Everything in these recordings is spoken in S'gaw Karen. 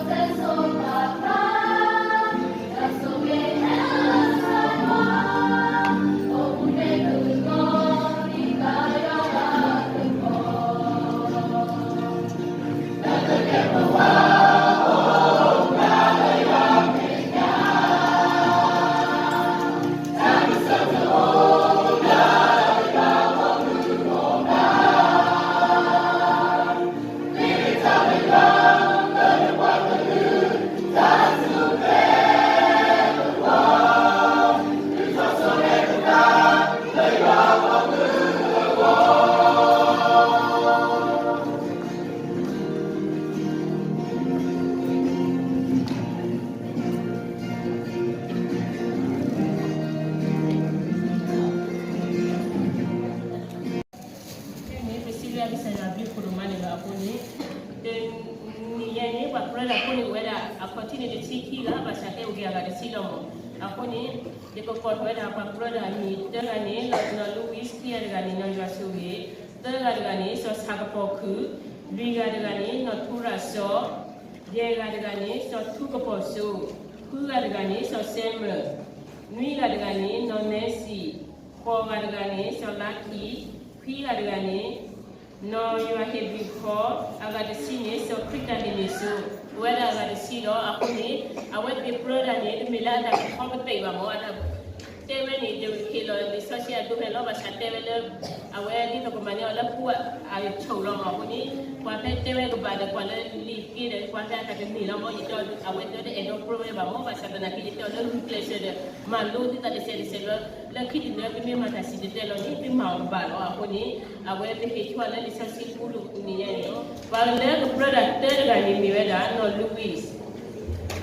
ဖဲန့ၣ် ပစံးဘျုးကစၢ်ယွၤအဘျုးအဖှိၣ်ဒိၣ်မးန့ၣ်လီၤ. အဃိန့ၣ် တနံၤညါအံၤန့ၣ် ပှၤကြၢးတၢ်ဖိန့ၣ်အိၣ်ဝဲဒၣ် အခီၣ်ထံးန့ၣ်တဆံခံဂၤ ဘၣ်ဆၣ်တဲအိၣ်က့ၤအဂၤတဆံလီၤမး. အဃိန့ၣ် ယကကိးထီၣ်ဝဲဒၣ်ပှၤကြၢးတၢ်အမံၤ တဂၤန့ၣ် နီၢ် နီၢ် Louis, ခံဂၤတဂၤန့ၣ် နီၢ်ယွၤဆိၣ်ဂ့ၤ, သၢဂၤတဂၤန့ၣ် စီၤဆၣ်ကပီၤခုၣ်, လွံၢ်ဂၤတဂၤန့ၣ် နီၢ်ထူရၤစီၤ, ယဲၢ်ဂၤတဂၤန့ၣ် စီၤထူကပီၤစိ, ဃုဂၤတဂၤန့ၣ် စီၤစဲမၢၣ်, နွံဂၤတဂၤန့ၣ် နီၢ်နဲစံၣ်, ဃိးဂၤတဂၤန့ၣ် စီၤလါခံ, ခွံဂၤတဂၤန့ၣ် နီၢ်ယွၤဟ့ၣ်ဘျုးခီ, အဂၤတဆံန့ၣ် စီၤခရံာ်တၢ်န့ၣ်န့ၣ်စိ, အဝဲဒၣ်အဂၤတဆံလီၤ. အဃိန့ၣ် အဝဲသ့ၣ်ကြၢးတၢ်န့ၣ် တမ့ၢ်လၢအတၢ်ကခီကတၢၢ်ဘၣ်မး, အတၢ်တဲဝဲန့ၣ် ယဟ့ၣ်လီၤလံာ်စီဆှံအဒိဖဲလီၤ, ဘၣ်ဆၣ်တဲဝဲလၢ အဝဲဒ်သိးကမၤန့ၢ်အီၤလၢပှၤအဂ့ၢ်ဆိးလီၤမး. အဃိန့ၣ် ပှၤဖဲတဲဝဲကဘၣ်ဒီး ပှၤလၢလံာ်က့ဒီး ပှၤဖဲအတၢ်တမ့ၢ်လီၤမး, ယတဲအဝဲတဲတအဲၣ်ဒိးကြၢးဝဲဘၣ်မး, ဘၣ်ဆၣ်သနာ်က့ ယတဲအီၤလၢဂုာ်ကျဲးစၢးဒီး မၤလိသုသးတစဲးတစဲးလၢ လၢခံတနံၤ ပမ့ၢ်မၤတၢ်စံၣ်တဲၤတဲလီၤန့ၣ် သုမၤအီၤကဘၣ်လီၤ. အဃိန့ၣ် အဝဲပဟ့ၣ်ဆိလၢလံာ်စီဆှံပူၤလီၤန့ၣ်ညါန့ၣ်လီၤ. ပှၤလၢကကြၢးတၢ်တၢတဂၤန့ၣ်မ့ၢ်ဝဲဒၣ် နီၢ် Louis.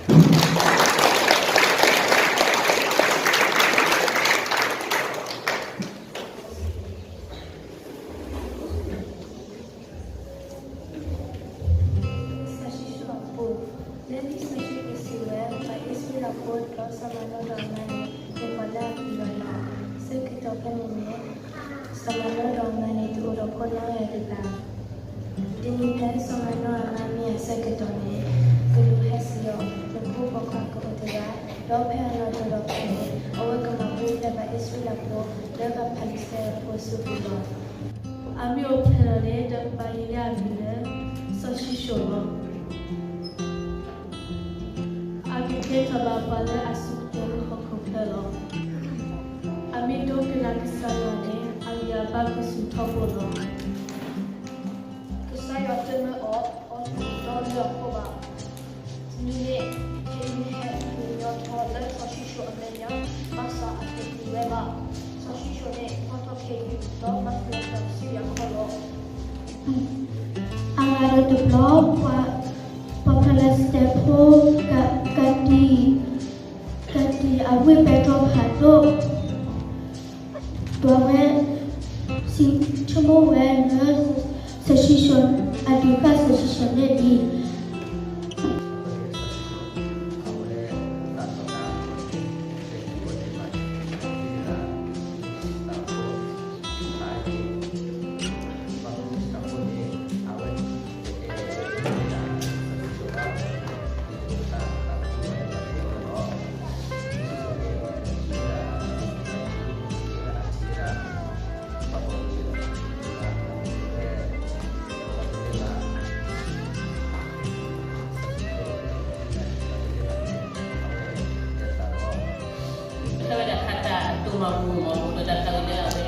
စီၤၡံၣ်စိၣ်အပူၤ, လၢလံာ်စီဆှံပူၤစံးဝဲ, ပှၤအံၣ်စရ့လးဖိတဘျီ စီၤမၤနိဒီးအမါန့ၣ် မ့ၢ်ပှၤလၢအပျံၤလီၤလီၤ. ဆၢကတီၢ်ဖဲန့ၣ်န့ၣ် စီၤမၤနိဒီးအမါန့ၣ် တအိၣ်ဒီးဖိနီတဂၤဘၣ်. တနံၤညါ စီၤမၤနိအမါမ့ၢ်အဆၢကတီၢ်န့ၣ် ကလူးဟဲစံၣ်အီၤ, နဖိပိာ်ခွါကအိၣ်တဂၤ, ဒီးဖဲအလီၢ်တတီၤခါန့ၣ် အဝဲကမၤဘူၣ်ဖျဲးဘၣ်အံၣ်စရ့လးဖိ လၢပှၤဖံလံးစတံဖိအစုပူၤလီၤ. အမ့ၢ်အိၣ်ဖျဲၣ်လီၤန့ၣ် ဒီးပာ်လီၤလၢအမံၤလၢ စီၤၡံၣ်စိၣ်လီၤ. အကကဲထီၣ်ဘၣ်ပှၤလၢအစူၢ်ကတိၤလၢဟီၣ်ခိၣ်ချၢလီၤ. အမ့ၢ်ဒိကနၣ်ကစၢ်ယွၤန့ၣ် အဂံၢ်အဘါကဆူၣ်ထီဘိလီၤ. ကစၢ်ယွၤတမၢအီၤ အီၤတဒီလၢအဃိဘၣ်. တနံၤန့ၣ် ခ့ယုၢ်ဟဲကညီထီၣ်လၢစီၤၡံၣ်စိၣ်အမဲာ်ညါ, ဘၣ်ဆၣ်အတပျံၤဝဲဘၣ်. စီၤၡံၣ်စိၣ်န့ၣ် ကွၢ်ထီၣ်ခ့ယုၢ် ဒီးမၤသံအသးဆူယၤခီလီၤ. အဂၤဒီးတဘျီ ပှၤဖံလံးစတံဖိ က, က, ကတံၤအဝ့ၢ်ပဲထီၣ်ဖးဒိၣ် ဒီးအဝဲ ဆိကမိၣ်ဝဲလၢ စီၤၡံၣ်စိၣ် အဒုးဃာ်စီၤၡံၣ်စိၣ်န့ၣ်လံ. တၢ်ဝဲဒၣ်ခါတၢ်တိၢ်မၤပူၤမၤပူၤဒီးတၢ်သးဝံၣ်လၢအဝဲ လၢလၢ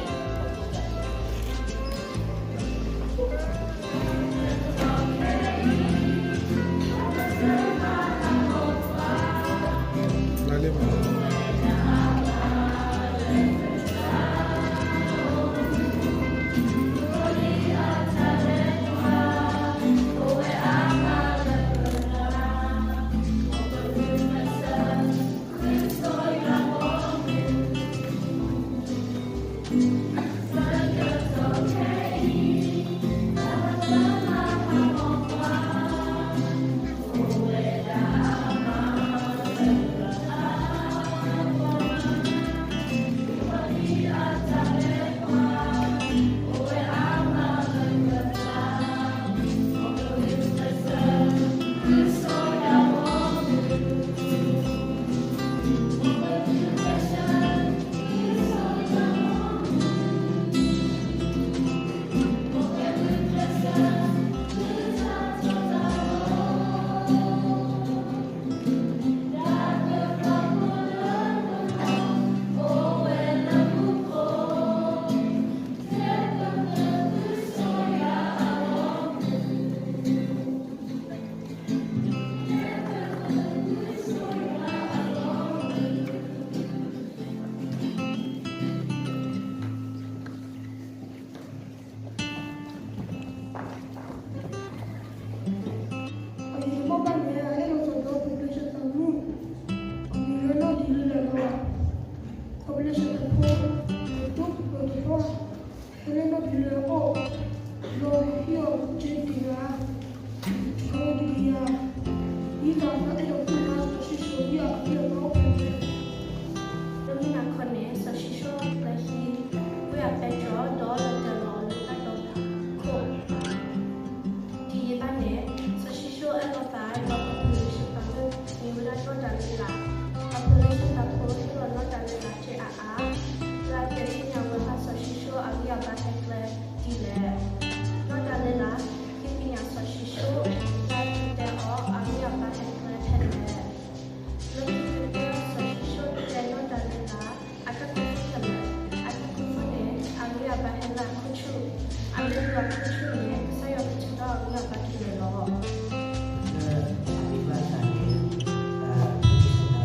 ဒီးတၢ်အဲၣ်ဒိးကွၢ်စီၤၡံၣ်စိၣ်အဂံၢ်အဘါအိၣ်ဖဲလဲၣ်. လၢမုၢ်နၤခီန့ၣ် စီၤၡံၣ်စိၣ်လဲၤဟံးဝဲအပဲတြီ ဒီးလဲၤတၢၢ်လီၤအီၤလၢတၢ်ဒိးခိၣ် ဒ်အံၤဘၣ်န့ၣ်, စီၤၡံၣ်စိၣ်အၢၣ်လီၤသးဒီးပှၤဖံလံးစတံဖိ မ့ၢ်ဝဲဒၣ်နီၢ်တၤလ့လးအပှၤလၢဆၢတၢ်ဖိဟ့ၣ်လီၤနီၢ်တၤလ့လးစ့အါအါ, လၢအတဲသ့ၣ်ညါဝဲဘၣ်စီၤၡံၣ်စိၣ်အဂံၢ်အဘါဟဲကျဲဒ်လဲၣ်. နီၢ်တၤလ့လး ဃ့ကညးစီၤၡံၣ်စိၣ် လၢအတဲအီၤအဂံၢ်အဘါဟဲကျဲဖဲလဲၣ်. လၢခံကတၢၢ် စီၤၡံၣ်စိၣ်တဲနီၢ်တၤလ့လး အတၢ်ခူသူၣ်ခဲလၢာ်, အတၢ်ခူသူၣ်န့ၣ် အဂံၢ်အဘါဟဲလၢအခိၣ်ဆူၣ်, အမ့ၢ်လၢအခိၣ်ဆူၣ်န့ၣ် ကစၢ်ယွၤကထုးထီၣ်အဂံၢ်အဘါခဲလၢာ်လီၤ. လၢအမ့ၢ်ဘၣ်ဆၣ်န့ၣ် တၢ် စီၤၡံၣ်စိ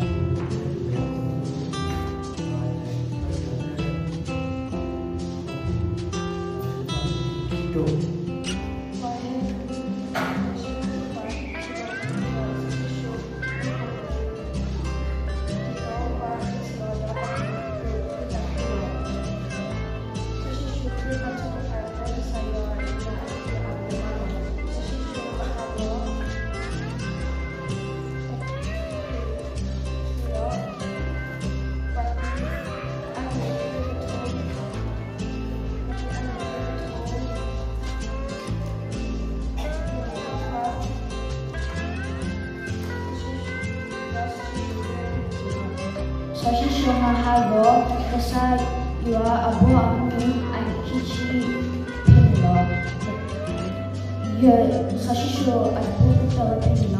ၣ်မၤဟးဂီၤ ကစၢ်ယွၤအဘီအမုၢ် အနံၣ်ခံဆံဖဲန့ၣ်လီၤ. စီၤၡံၣ်စိၣ်အတၢ်အိၣ်ဖှိၣ်ကတၢၢ်ဝဲဖဲန့ၣ်